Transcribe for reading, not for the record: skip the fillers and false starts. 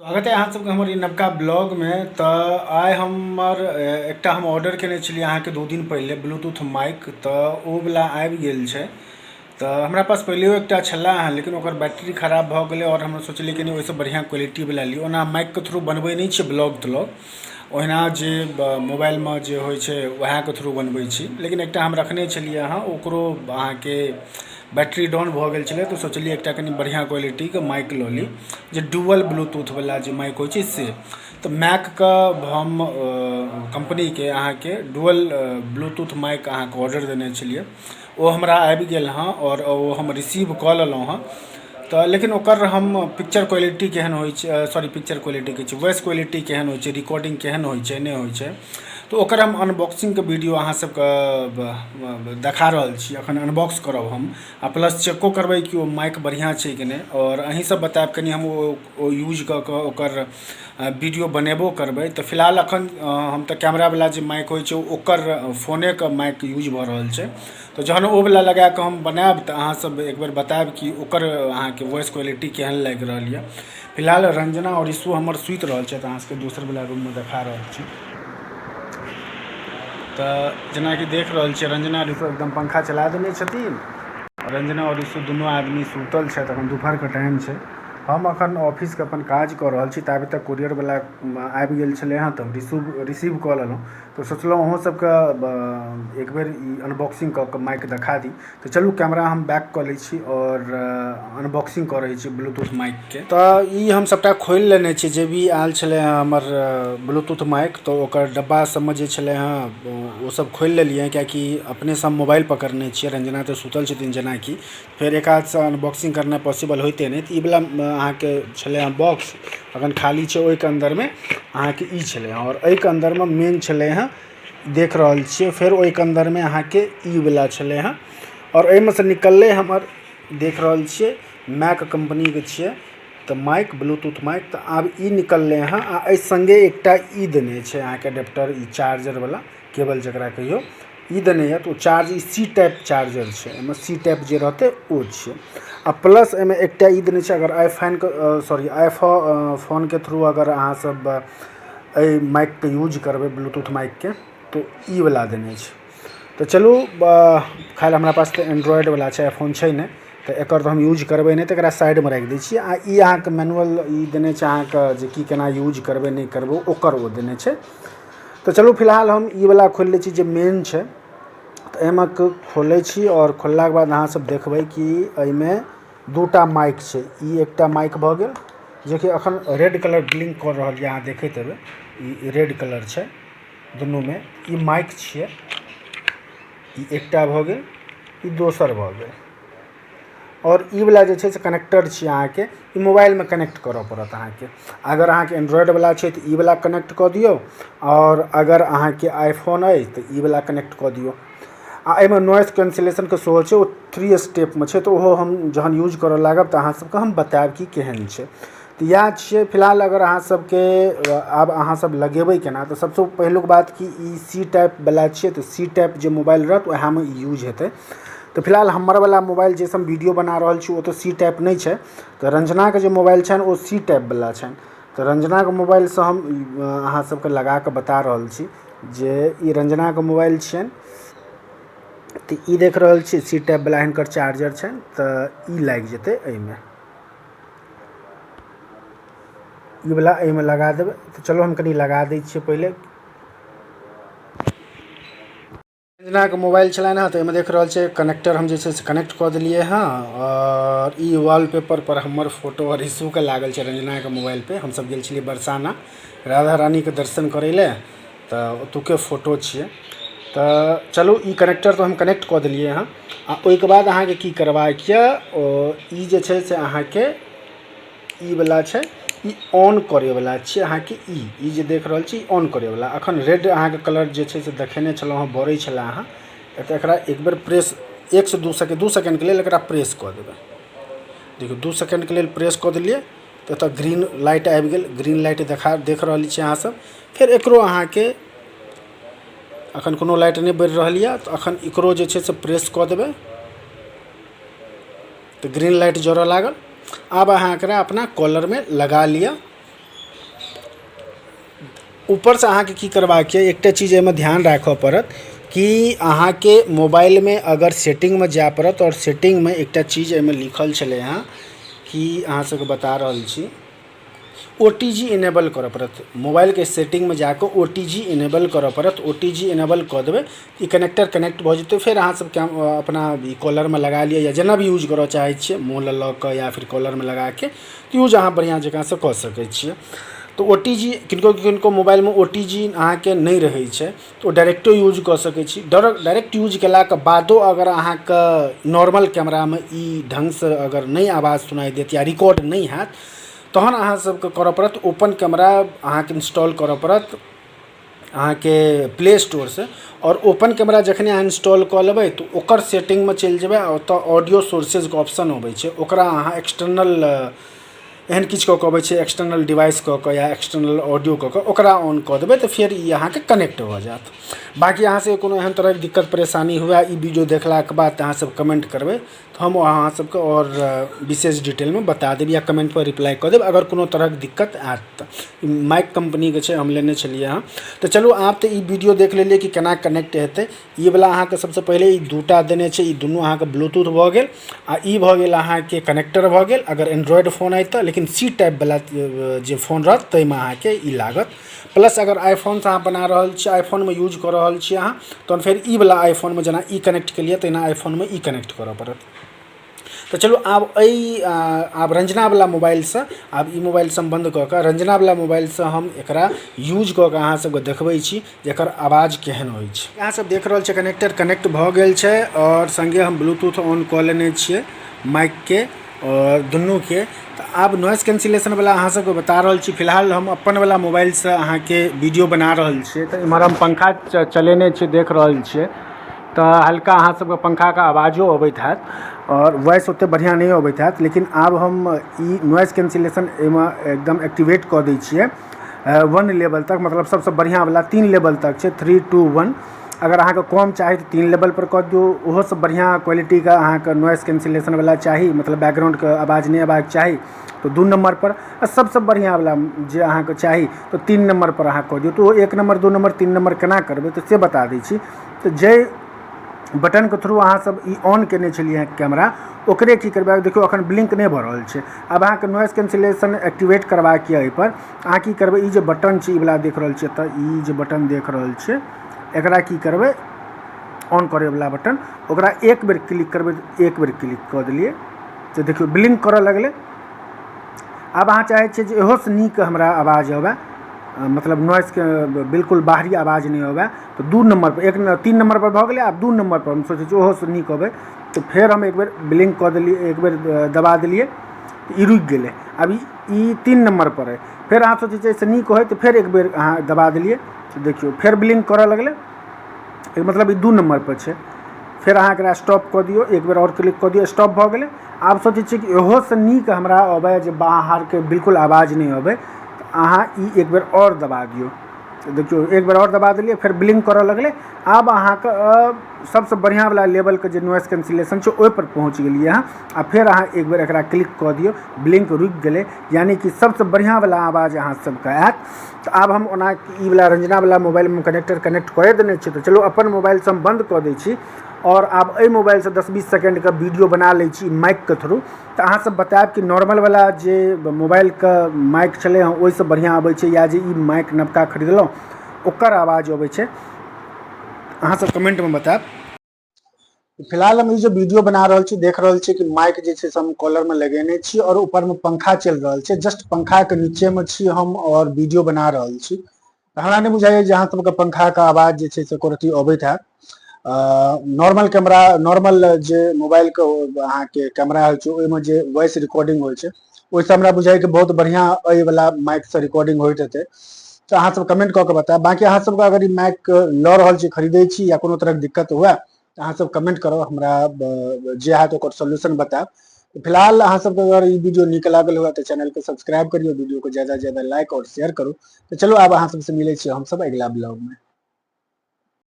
स्वागत है अहाँ सबके हमर ई नवका ब्लॉगमे। तऽ आइ हमर एकटा हम ऑर्डर केने छलियै अहाँके 2 दिन पहिले ब्लूटूथ माइक, तऽ ओ वला आबि गेल छै। तऽ हमरा पास पहिलेओ एकटा छलै हँ, लेकिन ओकर बैटरी खराब भऽ गेलै आओर हम सोचलियै कि नहि ओहिसँ बढ़िआँ क्वालिटीवला ली। ओना माइकके थ्रू बनबै नहि छियै ब्लॉग त्लॉग, ओहिना जे मोबाइलमे जे होइ छै उएहके थ्रू बनबै छी। लेकिन एकटा हम रखने छलियै हँ, ओकरो अहाँके बैटरी डाउन भऽ गेल छलै, तऽ सोचलियै एकटा कनि बढ़िआँ क्वालिटीके माइक लऽ ली, जे डुअल ब्लूटूथवला जे माइक होइ छै से। तऽ मैकके हम कम्पनीके अहाँके डुअल ब्लूटूथ माइक अहाँके ऑर्डर देने छलियै, ओ हमरा आबि गेल हँ आओर ओ हम रिसीव कऽ लेलहुँ हँ। तऽ लेकिन ओकर हम पिक्चर क्वालिटी केहन होइ छै, सॉरी पिक्चर क्वालिटी कहै छै, वॉइस क्वालिटी केहन होइ छै, रिकॉर्डिंग केहन होइ छै, नहि होइ छै, तऽ ओकर हम अनबॉक्सिंगके वीडियो अहाँ सबके देखा रहल छी। अखन अनबॉक्स करब हम आ प्लस चेको करबै कि ओ माइक बढ़िआँ छै कि नहि, आओर अहीं सब बतायब कनि हम ओ यूज कऽ कऽ ओकर वीडियो बनेबो करबै। तऽ फिलहाल अखन हम तऽ कैमरावला जे माइक होइ छै ओकर फोनेके माइक यूज भऽ रहल छै। तऽ जहन ओ वला लगा कऽ हम बनायब तऽ अहाँ सब एक बेर बतायब कि ओकर अहाँके वॉइस क्वालिटी केहन लागि रहल यऽ। फिलहाल रंजना आओर ईशु हमर सुति रहल छथि, अहाँ सबके दोसर वला रूममे देखा रहल छी। तऽ जेनाकि देख रहल छियै रंजना आओर ईशु एकदम पंखा चला देने छथिन, रंजना आओर ईशु दुनू आदमी सुतल छथि। अखन दुपहरके टाइम छै, हम अखन ऑफिसके अपन काज कऽ रहल छी। ताबे तक कोरियरवला आबि गेल छलै हँ, तऽ हम रिसीव कऽ लेलहुँ। तऽ सोचलहुँ अहूँ सबके एक बेर ई अनबॉक्सिंग कऽ कऽ माइक देखा दी। तऽ चलू कैमरा हम बैक कऽ लै छी आओर अनबॉक्सिंग करै छी ब्लूटूथ माइकके। तऽ ई हम सबटा खोलि लेने छी जे भी आयल छलै हँ हमर ब्लूटूथ माइक, तऽ ओकर डब्बा सबमे जे छलै हँ ओ सब खोलि लेलियै, किएकि अपनेसँ हम मोबाइल पकड़ने छियै, रंजना तऽ सुतल छथिन। जेनाकि फेर एक हाथसँ अनबॉक्सिंग करनाइ पॉसिबल होइते नहि। तऽ ई वला अहाँके छलै हँ बॉक्स, अखन खाली छै, ओहिके अन्दरमे अहाँके ई छलै हँ आओर एहिके अन्दरमे मेन छलै हँ, देख रहल छियै। फेर ओहिके अन्दरमे अहाँके ई वला छलै हँ आओर एहिमे सँ निकललै हमर, देख रहल छियै मैक कम्पनीके छियै तऽ माइक, ब्लूटूथ माइक। तऽ आब ई निकललै हँ आ एहि सङ्गे एकटा ई देने छै अहाँके एडेप्टर, ई चार्जरवला केबल जकरा कहियौ, ई देने यऽ। तऽ ओ चार्ज ई सी टाइप चार्जर छै, एहिमे सी टाइप जे रहतै ओ छियै। आ प्लस एहिमे एकटा ई देने छै, अगर आई फाइनके सॉरी I फोनके थ्रू अगर अहाँ सब एहि माइकके यूज करबै ब्लूटूथ माइकके, तऽ ई वला देने छै। तऽ चलू खैर हमरा पास तऽ एंड्रॉयडवला छै, आईफोन छै नहि, तऽ एकर तऽ हम यूज करबै नहि, तऽ एकरा साइडमे राखि दै छियै। आ ई अहाँके मैनुअल ई देने छै अहाँके जे की केना यूज करबै नहि करबै ओकर ओ देने छै। तऽ चलू फिलहाल हम ई वला खोलि लै छी जे मेन छै। तऽ एहिमे खोलै छी आओर खोललाके बाद अहाँ सब देखबै कि एहिमे दूटा माइक छै। ई एकटा माइक भऽ गेल जेकि अखन रेड कलर ब्लिंक कऽ रहल यऽ, अहाँ देखैत हेबै ई रेड कलर छै दुनूमे। ई माइक छियै, ई एकटा भऽ गेल, ई दोसर भऽ गेल। आओर ई वला जे छै से कनेक्टर छियै अहाँके, ई मोबाइलमे कनेक्ट करऽ पड़त अहाँके। अगर अहाँके एंड्रॉयडवला छै तऽ ई वला कनेक्ट कऽ दियौ, आओर अगर अहाँके आईफोन अइ तऽ ई वला कनेक्ट कऽ दियौ। आ एहिमे नॉइस कैंसिलेशनके सेहो छै, ओ 3 स्टेपमे छै, तऽ ओहो हम जहन यूज करऽ लागब तऽ अहाँ सबके हम बतायब कि केहन छै। तऽ इएह छियै फिलहाल। अगर अहाँ सबके आब अहाँ सब लगेबै केना, तऽ सबसँ पहिलुक बात कि ई सी टाइपवला छियै, तऽ सी टाइप जे मोबाइल रहत उएहमे ई यूज हेतै। तऽ फिलहाल हमर वला मोबाइल जाहिसँ हम वीडियो बना रहल छी ओ तऽ सी टाइप नहि छै, तऽ रंजनाके जे मोबाइल छनि ओ सी टाइपवला छनि। तऽ रंजनाके मोबाइलसँ हम अहाँ सबके लगा कऽ बता रहल छी जे ई रंजनाके मोबाइल छियनि। तऽ ई देख रहल छी सी टाइपवला हिनकर चार्जर छनि, तऽ ई लागि जेतै एहिमे, ई वला एहिमे लगा देबै। तऽ चलू हम कनि लगा दै छियै पहिले। रंजनाके मोबाइल छलनि हँ, तऽ एहिमे देख रहल छियै कनेक्टर हम जे छै से कनेक्ट कऽ देलियै हँ। आओर ई वॉलपेपर पर हमर फोटो आओर ईशूके लागल छै रंजनाके मोबाइल पे। हमसब गेल छलियै बरसाना राधा रानीके दर्शन करै लए, तऽ ओतुके फोटो छियै। तऽ चलू ई कनेक्टर तऽ हम कनेक्ट कऽ देलियै हँ। आ ओहिके बाद अहाँके की करबाक यऽ, ई जे छै से अहाँके ई वला छै, ई ऑन करैवला छियै अहाँके। ई जे देख रहल छी ऑन करैवला, अखन रेड अहाँके कलर जे छै से देखेने छलहुँ हँ, बरै छलै अहाँ। तऽ एकरा एक बेर प्रेस 1 से 2 सेकेंड, 2 सेकेंडके लेल एकरा प्रेस कऽ देबै। देखियौ 2 सेकेंडके लेल प्रेस कऽ देलियै तऽ एतऽ ग्रीन लाइट आबि गेल, ग्रीन लाइट देख रहल छियै अहाँ सब। फेर एकरो अहाँके अखन कोनो लाइट नहि बढ़ि रहल यऽ, तऽ अखन एकरो जे छै से प्रेस कऽ देबै तऽ ग्रीन लाइट जरऽ लागल। आब अहाँ एकरा अपना कॉलरमे लगा लिअ। ऊपरसँ अहाँके की करबाक यऽ, एकटा चीज एहिमे ध्यान राखऽ पड़त कि अहाँके मोबाइलमे अगर सेटिंगमे जाय पड़त आओर सेटिंगमे एकटा चीज एहिमे लिखल छलै हँ कि अहाँ सबके बता रहल छी, OTG enable करऽ पड़त। मोबाइलके सेटिंगमे जाकऽ OTG enable करऽ पड़त। OTG enable कऽ देबै, ई कनेक्टर कनेक्ट भऽ जेतै। फेर अहाँ सबके अपना ई कॉलरमे लगा लिअ या जेना भी यूज करऽ चाहै छियै, मुँह लऽ लऽ कऽ या फिर कॉलरमे लगाके यूज अहाँ बढ़िआँ जकाँसँ कऽ सकै छियै। तऽ OTG किनको किनको मोबाइलमे OTG अहाँके नहि रहै छै तऽ ओ डायरेक्टो यूज कऽ सकै छी। डायरेक्ट यूज केलाके बादो अगर अहाँके नॉर्मल कैमरामे ई ढङ्गसँ अगर नहि आवाज सुनाइ देत या रिकॉर्ड नहि हैत, तहन अहाँ सबके करऽ पड़त ओपन कैमरा अहाँके इंस्टॉल करऽ पड़त अहाँके प्ले स्टोरसँ। आओर ओपन कैमरा जखने अहाँ इंस्टॉल कऽ लेबै तऽ ओकर सेटिंगमे चलि जेबै आ ओतऽ ऑडियो सोर्सेजके ऑप्शन अबै छै, ओकरा अहाँ एक्सटर्नल एहन किछु कऽ कऽ अबै छै, एक्सटर्नल डिवाइस कऽ कऽ या एक्सटर्नल ऑडियो कऽ कऽ ओकरा ऑन कऽ देबै तऽ फेर ई अहाँके कनेक्ट भऽ जायत। बाँकी अहाँ सबके कोनो एहन तरहके दिक्कत परेशानी हुए ई वीडियो देखलाके बाद तऽ अहाँ सब कमेंट करबै तऽ हम अहाँ सबके आओर विशेष डिटेलमे बता देब या कमेंटपर रिप्लाई कऽ देब अगर कोनो तरहक दिक्कत आयत तऽ। माइक कम्पनीके छै, हम लेने छलियै हँ। तऽ चलू आब तऽ ई वीडियो देख लेलियै कि केना कनेक्ट हेतै। ई वला अहाँके सबसँ पहिले ई दूटा देने छै, ई दुनू अहाँके ब्लूटूथ भऽ गेल आ ई भऽ गेल अहाँके कनेक्टर भऽ गेल अगर एंड्रॉयड फोन अइ तऽ, लेकिन सी टाइपवला जे फोन रहत ताहिमे अहाँके ई लागत। प्लस अगर आईफोनसँ अहाँ बना रहल छी, आईफोनमे यूज कऽ रहल छी अहाँ, तहन फेर ई वला आईफोनमे जेना ई कनेक्ट केलियै तहिना आईफोनमे ई कनेक्ट करऽ पड़त। तऽ चलू आब एहि आब रञ्जनावला मोबाइलसँ, आब ई मोबाइलसँ हम बन्द कऽ कऽ रञ्जनावला मोबाइलसँ हम एकरा यूज कऽ कऽ अहाँ सबके देखबै छी जे एकर आवाज केहन होइ छै। अहाँ सब देख रहल छियै कनेक्टर कनेक्ट भऽ गेल छै आओर सङ्गे हम ब्लूटूथ ऑन कऽ लेने छियै माइकके आओर दुनूके। तऽ आब नॉइस कैंसिलेशनवला अहाँ सबके बता रहल छी। फिलहाल हम अपनवला मोबाइलसँ अहाँके वीडियो बना रहल छियै। तऽ एम्हर हम पंखा चलेने छियै, देख रहल छियै तऽ हल्का अहाँ सबके पंखाके आवाजो अबैत हैत आओर वॉइस ओतेक बढ़िआँ नहि अबैत हैत, लेकिन आब हम ई नॉइस कैंसिलेशन एहिमे एकदम एक्टिवेट कऽ दै छियै 1 लेवल तक, मतलब सबसँ बढ़िआँवला 3 लेवल तक छै, 3 2 1। अगर अहाँके कम चाही तऽ 3 लेवलपर कऽ दियौ, ओहोसँ बढ़िआँ क्वालिटीके अहाँके नॉइस कैंसिलेशनवला चाही, मतलब बैकग्राउंडके आवाज नहि अयबाक चाही तऽ 2 नम्बरपर, आ सबसँ बढ़िआँवला जे अहाँके चाही तऽ 3 नम्बरपर अहाँ कऽ दियौ। तऽ ओ 1 नम्बर 2 नम्बर 3 नम्बर केना करबै तऽ से बता दै छी। तऽ जाहि बटनके थ्रू अहाँ सब ई ऑन केने छलियै हँ कैमरा, ओकरे की करबै, देखियौ अखन ब्लिंक नहि भऽ रहल छै। आब अहाँके नॉइस कैंसिलेशन एक्टिवेट करबाक यऽ, एहिपर अहाँ की करबै, ई जे बटन छै ई वला देख रहल छियै, तऽ ई जे बटन देख रहल छियै एकरा की करबै, ऑन करैवला बटन, ओकरा एक बेर क्लिक करबै। एक बेर क्लिक कऽ देलियै तऽ देखियौ ब्लिंक करऽ लगलै। आब अहाँ चाहै छियै जे इहोसँ नीक हमरा आवाज अबै, मतलब नॉइसके बिल्कुल बाहरी आवाज नहि अबै, तऽ 2 नम्बरपर, एक 3 नम्बरपर भऽ गेलै, आब 2 नम्बरपर हम सोचै छी ओहोसँ नीक अबै, तऽ फेर हम एक बेर ब्लिंक कऽ देलियै, एक बेर दबा देलियै तऽ ई रुकि गेलै। आब ई 3 नम्बरपर अइ। फेर अहाँ सोचै छियै एहिसँ नीक होइ तऽ फेर एक बेर अहाँ दबा देलियै तऽ देखियौ फेर ब्लिंक करऽ लगलै, मतलब ई 2 नम्बरपर छै। फेर अहाँ एकरा स्टॉप कऽ दियौ, एक बेर आओर क्लिक कऽ दियौ, स्टॉप भऽ गेलै। आब सोचै छियै कि इहोसँ नीक हमरा अबै जे बाहरके बिल्कुल आवाज नहि अबै, तऽ अहाँ ई एक बेर आओर दबा दियौ। तऽ देखियौ एक बेर आओर दबा देलियै, फेर ब्लिंक करऽ लगलै। आब अहाँके सबसँ बढ़िआँवला लेवलके जे नॉइस कैंसिलेशन छै ओहिपर पहुँच गेलियै अहाँ। आ फेर अहाँ एक बेर एकरा क्लिक कऽ दियौ, ब्लिंक रुकि गेलै, यानि कि सबसँ बढ़िआँवला आवाज अहाँ सबके आयत। तऽ आब हम ओना ई वला रञ्जनावला मोबाइलमे कनेक्टर कनेक्ट कए देने छियै, तऽ चलू अपन मोबाइलसँ हम बन्द कऽ दै छी आओर आब एहि मोबाइलसँ 10-20 सेकेण्डके वीडियो बना लै छी माइकके थ्रू। तऽ अहाँ सब बतायब कि नॉर्मलवला जे मोबाइलके माइक छलै हँ ओहिसँ बढ़िआँ अबै छै या जे ई माइक नवका खरीदलहुँ ओकर आवाज अबै छै, अहाँ सब कमेन्टमे बतायब। फिलहाल हम ई जे वीडियो बना रहल छी, देख रहल छी कि माइक जे छै से हम कॉलर में लगेने छी और ऊपर में पंखा चलि रहल छै, जस्ट पंखा के नीचे में छी हम और वीडियो बना रहल छी। हमरा नहि बुझाइए जे अहाँ सबके पंखा के आवाज जे छै से एको रत्ती अबैत हैत। नॉर्मल कैमरा, नॉर्मल जे मोबाइल के अहाँके कैमरा होइ छै ओहिमे जे वॉइस रिकॉर्डिंग होइ छै ओहिसँ हमरा बुझाइए कि बहुत बढ़िआँ एहि वला माइक से रिकॉर्डिंग होइत हेतै। तऽ अहाँ सब कमेंट कऽ के बतायब। बाँकी अहाँ सबके अगर ई माइक लऽ रहल छी, खरीदै छी या कोनो तरहक दिक्कत हुए तऽ अहाँ सब कमेंट करब, हमरा जे हैत ओकर सोल्यूशन बतायब। फिलहाल अहाँ सबके अगर ई वीडियो नीक लागल हुए तऽ चैनल के सब्सक्राइब करियौ, वीडियो को ज्यादा से ज्यादा लाइक और शेयर करू। तऽ चलू आब अहाँ सबसँ मिलै छी हमसब अगिला ब्लॉग में।